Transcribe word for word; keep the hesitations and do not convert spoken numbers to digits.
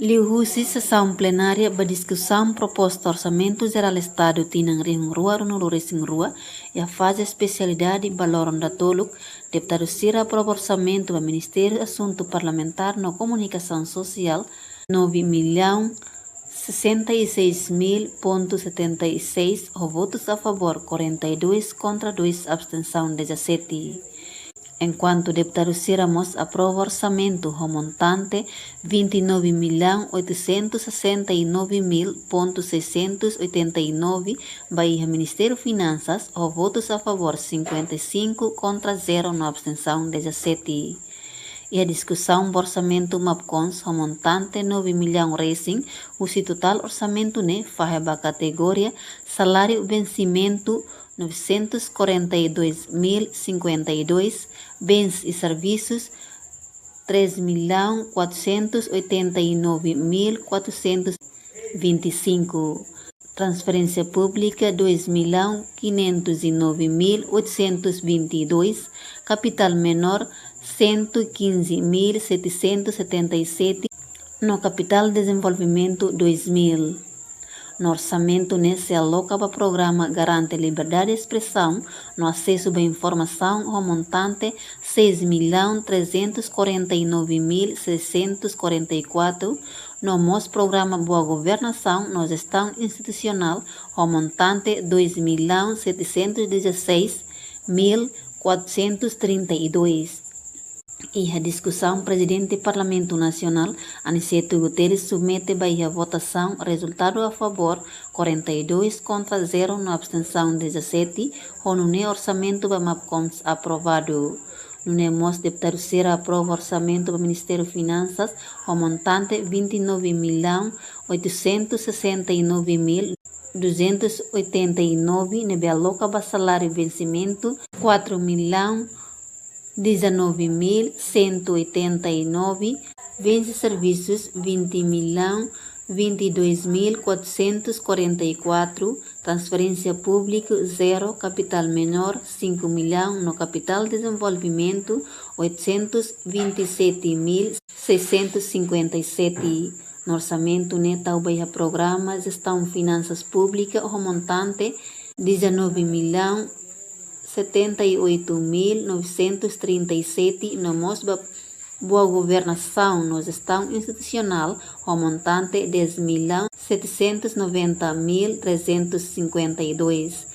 Liuhusi sesaun plenária ba diskusaun proposta Orsamentu Jerál Estadu tinan rihun rua ruanulu resin rua iha faze espesialidade ba loron datoluk, deputadu sira aprova orsamentu ba Ministériu Asuntu Parlamentár no Komunikasaun Sosiál nove milhão sessenta e seis mil ponto setenta e seis, ho votus a favór quarenta e dois, kontra dois, abstensaun dezassete. Enkuantu deputadu sira mós aprova orsamentu ho montante vinte e nove milhão oitocentos sessenta e nove mil ponto seiscentos oitenta e nove ba iha Ministériu Finansas, ho votus a favór cinquenta e cinco, kontra zero no abstensaun dezassete. Iha diskusaun ba orsamentu MAPCONS ho montante nove milhão resin, husi totál orsamentu ne'e fahe ba kategoria saláriu vensimentu novecentos quarenta e dois mil cinquenta e dois, bens e serviços três milhão quatrocentos oitenta e nove mil quatrocentos vinte e cinco, transferência pública dois milhão quinhentos e nove mil oitocentos vinte e dois, capital menor cento e quinze mil setecentos setenta e sete, no capital desenvolvimento dois mil. No orsamentu ne'e sei aloka ba programa garante liberdade de expressão no acesso ba informação ho montante seis milhão trezentos quarenta e nove mil seiscentos quarenta e quatro, no mós programa boa governação no gestão institucional ho montante dois milhão setecentos dezasseis mil quatrocentos trinta e dois. Iha diskusaun, Prezidente Parlamentu Nasionál, Aniceto Guterres, submete ba iha votasaun rezultadu a favór quarenta e dois, kontra zero no abstensaun dezassete, ho nune'e orsamentu ba MAPCONS aprovadu. Nune'e mós deputadu sira aprova orsamentu ba Ministériu Finansas ho montante vinte e nove milhão oitocentos sessenta e nove mil duzentos oitenta e nove, ne'ebé aloka ba saláriu vensimentu quatro milhão dezanove mil cento e oitenta e nove, bens e serviços vinte milhão vinte e dois mil quatrocentos quarenta e quatro, transferência pública zero, capital menor cinco milhão, no capital desenvolvimento oitocentos vinte e sete mil seiscentos cinquenta e sete. No orsamentu ne'e tau ba iha programa gestão finansas pública ho montante dezanove milhão setenta e oito mil novecentos trinta e sete, no mós ba boa governasaun no gestão institucional ho montante dez milhão setecentos noventa mil trezentos cinquenta e dois.